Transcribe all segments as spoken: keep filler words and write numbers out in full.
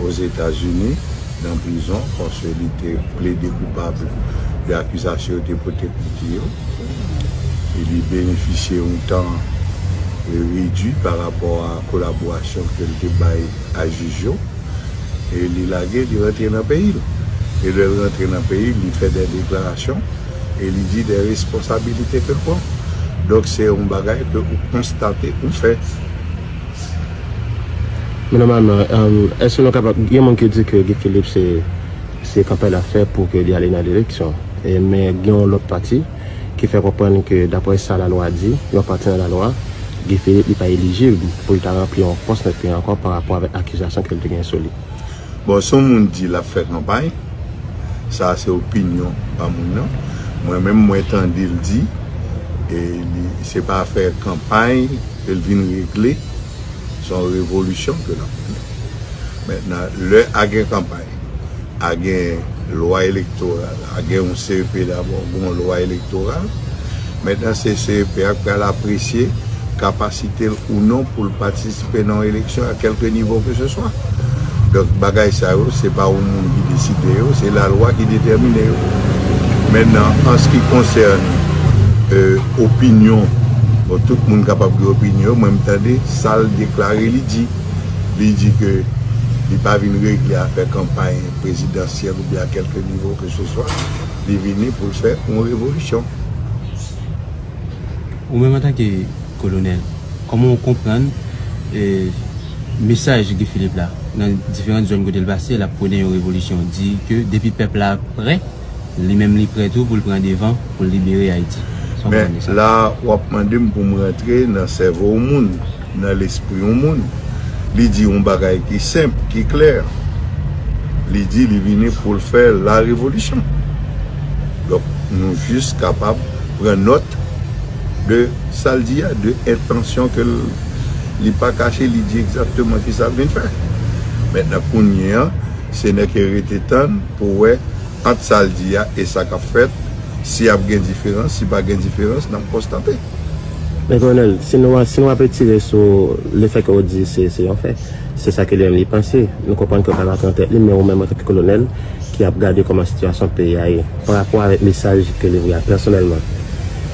Ozetazini, nan prizon, paske li te plede koupab de akizasyon yo te pote kont li yo. E li benefisye yon tan, e, redui pa rapò a kolaborasyon ke l te bay a jij yo. E li lage, li rantre nan peyi l. E lè l rantre nan peyi l, li fè de deklarasyon e li di de responsabilite ke l pran. Donk, se yon bagay ke ou konstate, ou fè. Men nòmalman, èske nou kapab, gen moun ki di ke Guy Philippe se, se kanpay l ap fè pou ke li ale nan eleksyon. E, men gen yon lòt pati ki fè konprann ke, daprè sa lalwa di, yon pati nan lalwa, Guy Philippe li pa elijib pou li ta ranpli yon pòs nan peyi ankò pa rapò avèk akizasyon ke l te gen sou li. Bon, si yon moun di l ap fè kanpay, sa se opinyon pa moun nan. Mwen menm, mwen tande l di, e li, se pa fè kanpay ke l vin regle, se yon revolisyon ke l ap mennen. Mentnan, lè a gen kanpay, a gen lwa elektoral, a gen yon C E P dabò, gen yon lwa elektoral. Mentnan, se C E P a k pral apresye kapasite l ou non pou l patisipe nan yon eleksyon a kèlke nivo ke se swa. Donk, bagay sa yo, se pa yon moun ki deside yo, se lalwa ki detèmine yo. Mentnan, an se ki konsène, e, opinyon, bon, tout moun kapab gen opinyon, mwen m tande sa l deklare li di. Li di ke li pa vin regle afè kanpay prezidansyèl oubyen a kèlke nivo ke se swa. Li vini pou l fè yon revolisyon. Ou menm antanke kolonèl, kòman w konprann, e, mesaj Guy Philippe la? Nan diferan zòn kote l pase, l ap pwone yon revolisyon, di ke depi pèp la prè, li menm li prè tou pou l pran devan, pou l libere Ayiti. Sa w Men konprann de sa? La, w ap mande m pou m rantre nan sèvo yon moun, nan lespri yon moun. Li di yon bagay ki senp, ki klè. Li di li vini pou l fè la revolisyon. Donk, nou jis kapab pran nòt de sa l di a, de entansyon ke l, li pa kache, li di egzakteman ki sa l vin fè. Mentnan, kounye a, se nèk e rete tann pou wè ant sa l di a e sa k ap fèt, si ap gen diferans, si pa gen diferans, n ap konstate. Men, Kolonèl, si nou, si nou ap etire sou lefèt ke w di se, se yon fè, se sa ke li menm li panse. Nou konprann ke w pa rantre nan tèt li, men ou menm antanke kolonèl ki ap gade kòman sitiyasyon peyi a ye, pa rapò avèk mesaj ke li voye a pèsonèlman,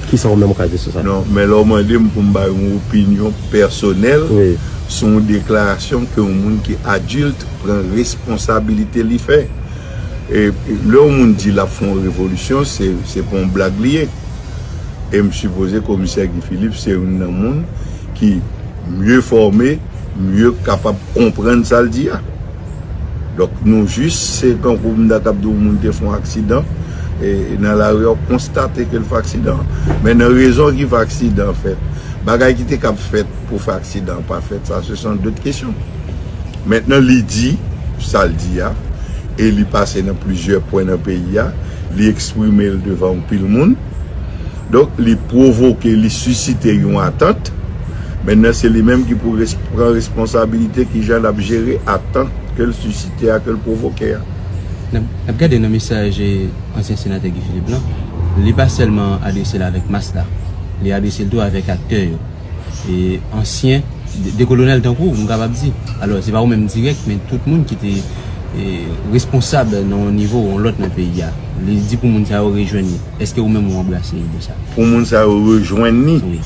kisa ou menm ou ka di sou sa? Non, men lè w mande m pou m bay yon opinyon pèsonèl Wi. sou yon deklarasyon ke yon moun ki adilt pran responsabilite li fè. E lè yon moun di l ap fè yon revolisyon, se, se pa yon blag li ye. E m sipoze Komisè Guy Philippe se youn nan moun ki mye fòme, mye kapab konprann sa l di a. Donk, nou jis, se tankou m ta t ap di w moun te fè yon aksidan, e nan lari a, w konstate ke l fè aksidan. Men nan rezon ki fè aksidan an fèt, bagay ki te kab fèt pou fè aksidan an pa fèt, sa, se son dòt kesyon. Mentnan, li di sa l di a, e li pase nan plizyè pwen nan peyi a, li eksprime l devan anpil moun. Donk, li pwovoke, li sisite yon atant. Mentnan, se li menm ki pou res-, pran responsabilite kijan l ap jere atant ke l sisite a, ke l pwovoke a. N ap, n ap gade nan mesaj, eh, ansyen senatè Guy Philippe lan, li pa sèlman adrese l avèk mas la, li adrese l tou avèk aktè yo. E ansyen, de, de kolonèl tankou w, m kapab di. Alò, se pa ou menm dirèk, men tout moun ki te, e, responsab nan yon nivo ou yon lòt nan peyi a. Li di pou moun sa yo rejwenn li. Èske ou menm ou anbrase ide sa? Pou moun sa yo rejwenn li? Wi.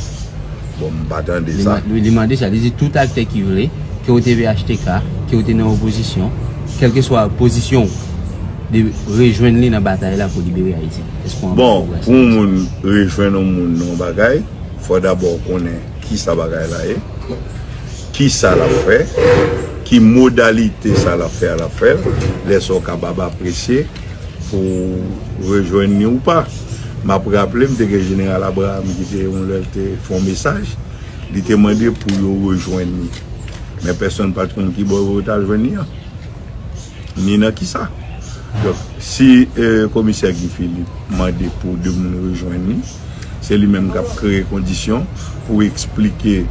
Bon, m pa tande Li sa. ma-, li, li mande sa. Li di tout aktè ki vle, ke w te P H T K, ke w te nan opozisyon, kèlkeswa pozisyon w, de rejwenn li nan batay la pou libere Ayiti. Èske w Bon, anbrase pou yon moun rejwenn yon moun nan yon bagay, fò dabò w konnen kisa bagay la ye, kisa l ap fè, ki modalite sa l ap fè a l ap fè l, lè sa w kapab apresye pou w rejwenn li ou pa. M ap raple, m te gen Jeneral Abraham ki te, yon lè, l te fè yon mesaj, li te mande pou yo rejwenn li. Men pèsonn pa t konn ki bò yo t al jwenn li an, ni nan kisa. Donk, si, eh, Komisè Guy Philippe mande pou de moun rejwenn li, se li menm k ap kreye kondisyon pou eksplike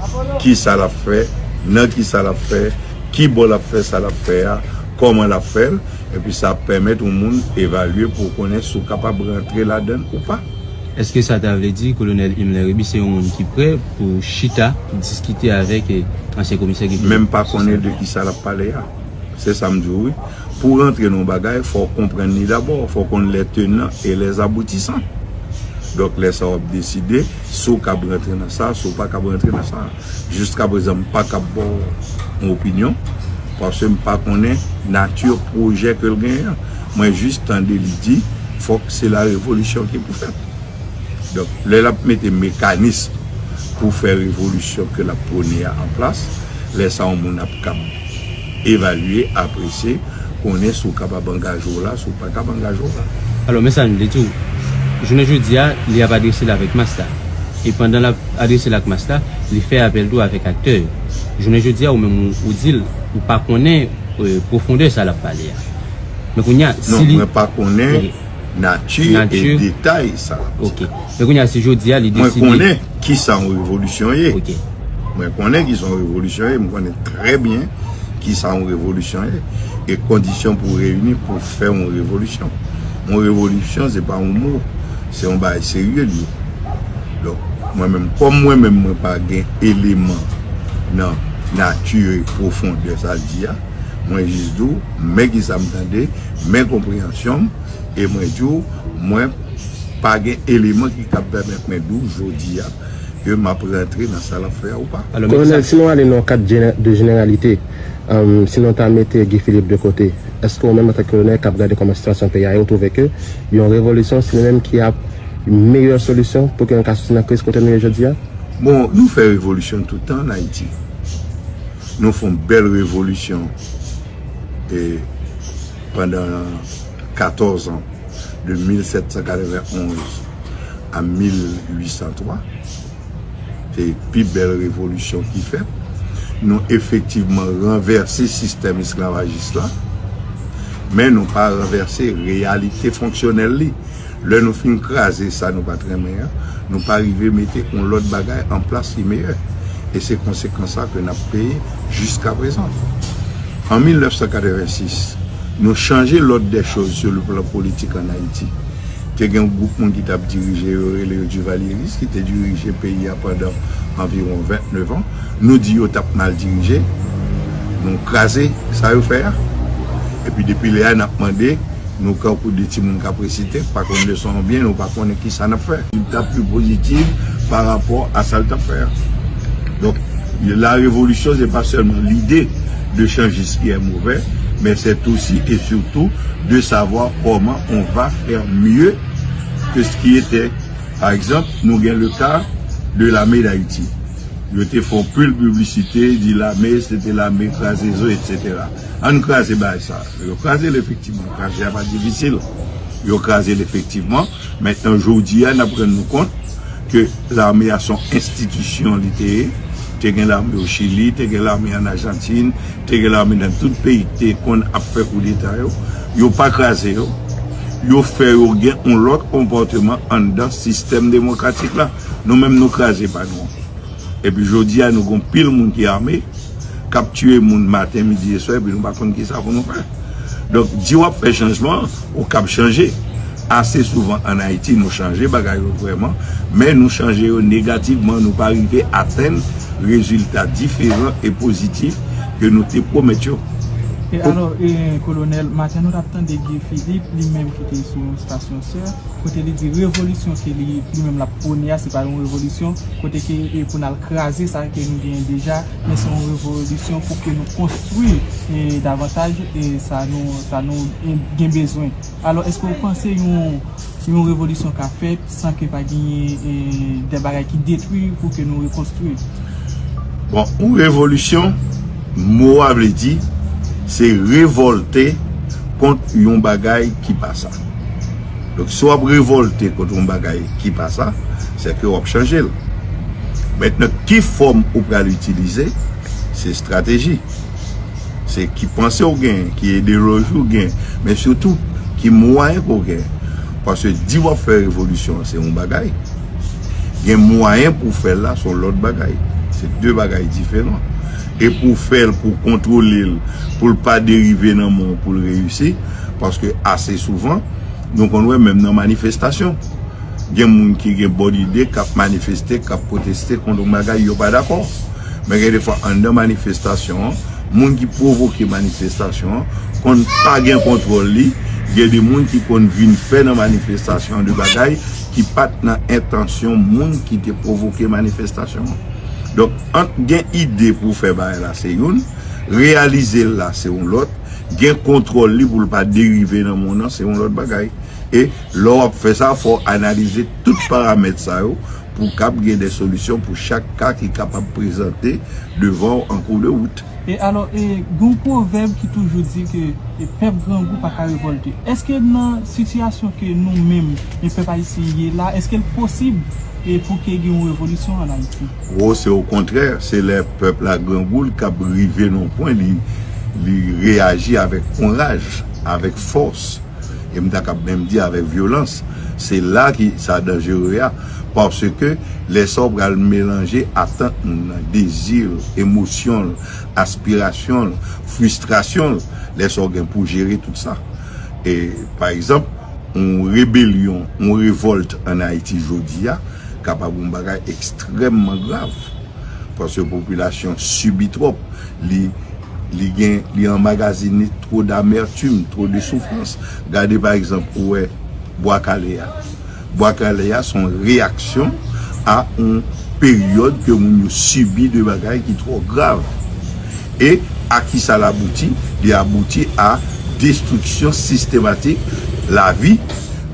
kisa l ap fè, nan kisa l ap fè, ki bò l ap fè sa l ap fè a, kòman l ap fè l, epi sa ap pèmèt yon moun evalye pou w konnen si w kapab rantre ladan l ou pa. Èske sa ta vle di Kolonèl Himmler Réby se yon moun ki prè pou chita, diskite avèk, eh, ansyen komisè Guy Philippe? Menm pa konnen de kisa l ap pale a. Se sa m di w, wi. Pou w rantre nan yon bagay, fò w konprann li dabò, fò w konn les tenants et les aboutissants. Donk, lè sa w ap deside si w kab rantre nan sa, si w pa kab rantre nan sa. Jiskaprezan, m pa kab ba w yon opinyon, paske m pa konnen nati pwojè ke l genyen an. Mwen jis tande li di, fòk se la revolisyon ki pou fèt. Donk, lè l ap mete mekanis pou fè revolisyon ke l ap pwone a an plas, lè sa yon moun ap kab evalye, apresye, konnen si w kapab angaje w la, si w pa kab angaje w la. Alò, men sa n vle di w, jounen jodi a, li ap adrese l avèk mas la. E pandan l ap adrese l ak mas la, li fè apèl tou avèk aktè yo. Jounen jodi a, ou menm ou, ou di l, ou pa konnen, e, pwofondè sa l ap pale a. Men kounye a, si Non, li mwen pa konnen Ok. nati e Nati. detay sa l ap di. Ok. Men kounye a, si jodi a, li Mwen deside konnen kisa yon revolisyon ye. Ok. Mwen konnen kisa yon revolisyon ye, mwen konnen trè byen kisa yon revolisyon ye. E kondisyon pou reyini pou fè yon revolisyon. Yon revolisyon, se pa yon mo, se yon bagay serye li ye. Donk, mwen menm, kòm mwen menm, mwen pa gen eleman nan nati e pwofondè sa l di a, mwen jis di w, men kisa m tande, men konpreyansyon m, e mwen di w, mwen pa gen eleman ki kab pèmèt mwen di w jodi a ke m ap rantre nan sa l ap fè a ou pa. Alò, men Kolonèl, kisa si nou ale nan yon kad jene- de jeneralite, um, si nou ta mete Guy Philippe de kote, èske ou menm antanke kolonèl k ap gade kòman sitiyasyon peyi a ye, ou twouve ke yon revolisyon se li menm ki ap meyè solisyon pou ke nou ka soti nan kriz kote nou ye jodi a? Bon, nou fè revolisyon tout tan an Ayiti. Nou fè yon bèl revolisyon e pandan katòz an, de mil sèt san katrevenn onz a mil uit san twa. Se pi bèl revolisyon ki fèt. Nou efektivman ranvèse sistèm esklavajis la, men nou pa ranvèse reyalite fonksyonèl li. Lè nou fin kraze sa nou pa t renmen an, nou pa rive mete yon lòt bagay an plas ki meyè. E se konsekans sa ke n ap peye jiskaprezan. An mil nèf san katrevensis, nou chanje l'ordre des choses sur le plan politique en Haïti. Te gen yon gwoup moun ki t ap dirije, yo rele yo Duvalieris, ki te dirije peyi a pandan anviwon vennèf an. Nou di yo t ap mal dirije, nou kraze sa yo fè a. Epi depi lè a, n ap mande, nou kankou de timoun k ap resite, pa konn leson an byen, nou pa konnen kisa n ap fè. Li t ap pli pozitif pa rapò a sa l t ap fè a. Donk, la révolution, c'est pas seulement l'idée de changer ce qui est mauvais, mais c'est aussi et surtout de savoir comment on va faire mieux que ce qui était. Pa egzanp, nou gen le ka de Lame d Ayiti. Yo te fè yon pil piblisite, di lame, se te lame kraze zo, etsetera. Ann kraze bagay sa. Yo kraze l efektivman. Kraze a pa difisil. Yo kraze l efektivman. Mentnan, jodi a, n ap rann nou kont ke lame a se yon enstitisyon li te ye. Te gen lame o Chili, te gen lame ann Ajantin, te gen lame nan tout peyi ki te konn ap fè koudeta yo. Yo pa kraze yo. Yo fè yo gen yon lòt konpòteman anndan sistèm demokratik la. Nou menm, nou kraze pa nou. Epi jodi a, nou gon pil moun ki ame, k ap tiye moun maten, midi e swè, epi nou pa konn kisa pou nou fè. Donk, di w ap fè chanjman, ou kab chanje. Ase souvan ann Ayiti, nou chanje bagay yo vrèman, men nou chanje yo negativman, nou pa rive atenn rezilta diferan e pozitif ke nou te pwomèt yo. E alò, e, Kolonèl, maten nou t ap tande Guy Philippe, li menm ki te sou yon stasyon sè, kote li di revolisyon ke li, li menm l ap pwone a, se pa yon revolisyon kote ke, e, pou n al kraze sa ke nou genyen deja, men se yon revolisyon pou ke nou konstwi, e, davantaj, e, sa nou, sa nou, e, gen bezwen. Alò, èske w panse yon, yon revolisyon ka fèt san ke pa genyen, e, de bagay ki detwi pou ke nou rekonstwi? Bon, yon revolisyon, mo a vle di, se revòlte kont yon bagay ki pa sa. Donk, si w ap revòlte kont yon bagay ki pa sa, se ke w ap chanje l. Mentnan, ki fòm ou pral itilize, se estrateji. Se ki panse w gen, ki idewoloji w gen, men sitou ki mwayen ke w gen. Paske di w ap fè revolisyon, se yon bagay. Gen mwayen pou w fè l la, se yon lòt bagay. Se de bagay diferan. E pou w fè l, pou w kontwole l, pou l pa derive nan men w, pou l reyisi, paske ase souvan, nou konn wè menm nan manifestasyon, gen moun ki gen bòn ide, k ap manifeste, k ap pwoteste kont yon bagay yo pa dakò. Men gen defwa anndan manifestasyon an, Moun ki pwovoke manifestasyon an konn pa gen kontwòl li. Gen de moun ki konn vin fè nan manifestasyon an de bagay ki pa t nan entansyon moun ki te pwovoke manifestasyon an. Donk, ant gen ide pou fè bagay la, se youn, reyalize l la, se yon lòt, gen kontwòl li pou l pa derive nan men w nan, se yon lòt bagay. E lè w ap fè sa, fò w analize tout paramèt sa yo pou w kab gen de solisyon pou chak ka ki kapab prezante devan w an kou de wout. E alò, e, gen yon pwovèb ki toujou di ke, e, pèp grangou pa ka revòlte. Èske nan sitiyasyon ke nou menm, e, pèp ayisyen ye la, èske l posib, e, pou ke gen yon revolisyon ann Ayiti? O, se okontrè, se lè pèp la grangou l k ap rive nan yon pwen, li, li reyaji avèk kouraj, avèk fòs. E m ta kab menm di avèk vyolans. Se la ki sa danjere a. Paske lè sa w pral melanje atant moun nan, dezi l, emosyon l, aspirasyon l, fristrasyon l, lè sa w gen pou jere tout sa. E, pa egzanp, yon rebelyon, yon revòlt ann Ayiti jodi a, kapab yon bagay ekstrèmman grav. Paske popilasyon sibi twòp. Li, li gen, li anmagazine two damètim, two de soufrans. Gade pa egzanp, ou wè Bwa Kale a. Bwa Kale a se yon reyaksyon a yon peryòd ke moun yo sibi de bagay ki twò grav. E a ki sa l abouti? Li abouti a destriksyon sistematik lavi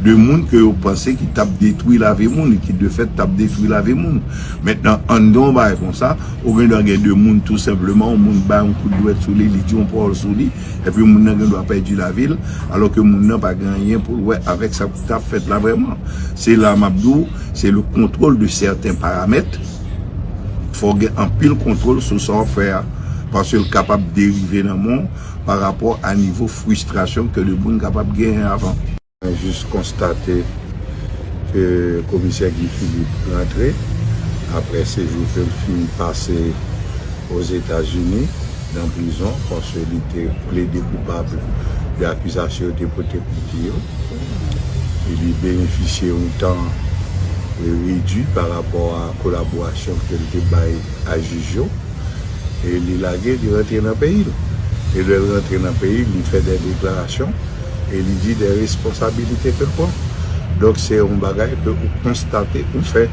de moun ke yo panse ki t ap detwi lavi moun, e ki de fèt t ap detwi lavi moun. Mentnan, anndan yon bagay konsa, ou gen dwa gen de moun tou senpleman, yon moun bay yon kout dwèt sou li, li di yon pawòl sou li, epi moun nan gen dwa pèdi lavi l, alòske moun nan pa gen anyen pou l wè avèk sa k ap fèt la vrèman. Se la m ap di w, se le contrôle de certains paramètres. Fò w gen anpil kontwòl sou sa w ap fè a, paske l kapab derive nan men w pa rapò a nivo fristrasyon ke de moun kapab genyen avan. Mwen jis konstate ke komisè Guy Philippe rantre apre sejou ke l fin pase Ozetazini nan prizon, paske li te plede koupab de akizasyon yo te pote kont li yo. E li benefisye yon tan redui pa rapò a kolaborasyon ke l te bay a jij yo. E li lage, li rantre nan peyi l. E lè l rantre nan peyi l, li fè de deklarasyon e li di de responsabilite ke l pran. Donk, se yon bagay ke ou konstate, ou fè.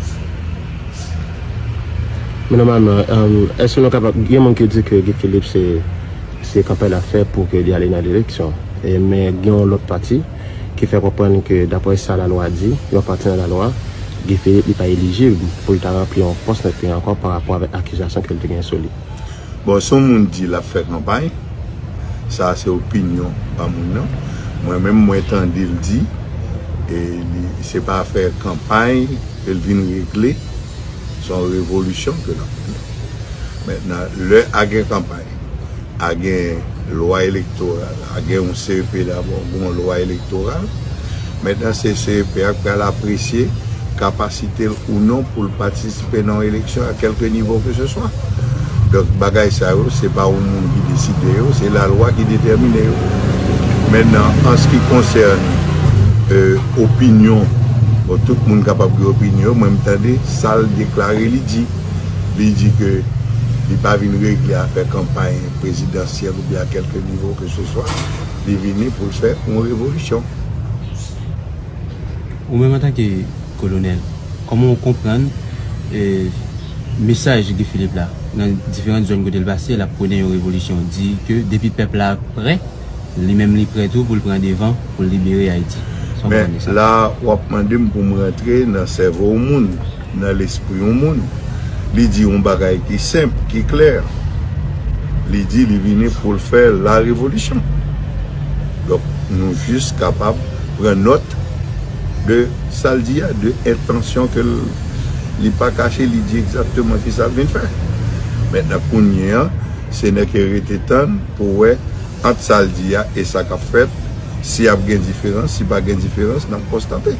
Men nòmalman, èske nou kapab, gen moun ki di ke Guy Philippe se, se kanpay l ap fè pou ke li ale nan eleksyon. E, men gen yon lòt pati ki fè konprann ke, daprè sa lalwa di, yon pati nan lalwa, Guy Philippe li pa elijib pou l ta ranpli yon pòs nan peyi ankò pa rapò avèk akizasyon ke l te gen sou li. Bon, si yon moun di l ap fè kanpay, sa se opinyon pa moun nan. Mwen menm, mwen tande l di, e li, se pa afè kanpay ke l vin regle, se yon revolisyon ke l ap mennen. Mentnan, lè a gen kanpay, a gen lwa elektoral, a gen yon C E P dabò, gen yon lwa elektoral. Mentnan, se C E P a k pral apresye kapasite l ou non pou l patisipe nan yon eleksyon a kèlke nivo ke se swa. Donk, bagay sa yo, se pa yon moun ki deside yo, se lalwa ki detèmine yo. Mentnan, an se ki konsène, euh, opinyon, bon, tout moun kapab gen opinyon, mwen, m tande sa l deklare, li di. Li di ke li pa vin regle afè kanpay prezidansyèl oubyen a kèlke nivo ke se swa. Li vini pou l fè yon revolisyon. Ou menm antanke kolonèl, kòman w konprann, e, mesaj Guy Philippe la nan diferan zòn kote l pase, l ap pwone yon revolisyon, di ke depi pèp la prè, li menm li prè tou pou l pran devan, pou l libere Ayiti. Sa w konprann de sa? Men la, w ap mande m pou m rantre nan sèvo yon moun, nan lespri yon moun. Li di yon bagay ki senp, ki klè. Li di li vini pou l fè la revolisyon. Donk, nou jis kapab pran nòt de sa l di a, de entansyon ke l, li pa kache, li di egzakteman ki sa l vin fè. Mentnan, kounye a, se nèg ki rete tann pou wè ant sa l di a e sa k ap fèt, si ap gen diferans, si pa gen diferans, n ap konstate.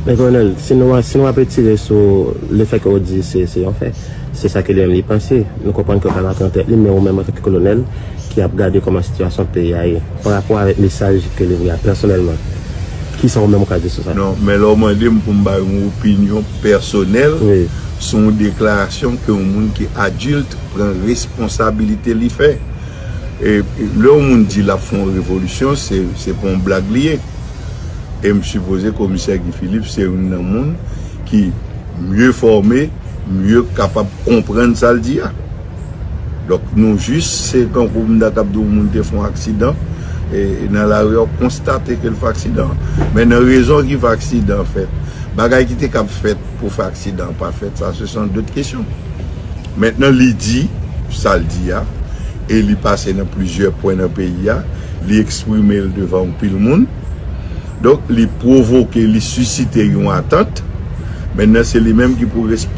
Men, Kolonèl, si nou, si nou ap retire sou lefèt ke w di se, se yon fè, se sa ke li menm li panse. Nou konprann ke w pa rantre nan tèt li, men ou menm antanke kolonèl ki ap gade kòman sitiyasyon peyi a ye, pa rapò avèk mesaj ke li voye a pèsonèlman, kisa ou menm ou ka di sou sa? Non, men lè w mande m pou m bay yon opinyon pèsonèl, wi, sou yon deklarasyon ke yon moun ki adilt pran responsabilite li fè. E, e lè yon moun di l ap fè yon revolisyon, se, se pa yon blag li ye. E m sipoze komisè Guy Philippe se youn nan moun ki mye fòme, mye kapab konprann sa l di a. Donk, nou jis, se tankou m ta kab di w moun te fè yon aksidan, e, e nan lari a, w konstate ke l fè aksidan. Men nan rezon ki fè aksidan an fèt, bagay ki te kab fèt pou fè aksidan an pa fèt, sa, se yon dòt kesyon. Mentnan, li di sa l di a, e li pase nan plizyè pwen nan peyi a, li eksprime l devan anpil moun. Donk, li pwovoke, li sisite yon atant. Mentnan, se li menm ki pou res-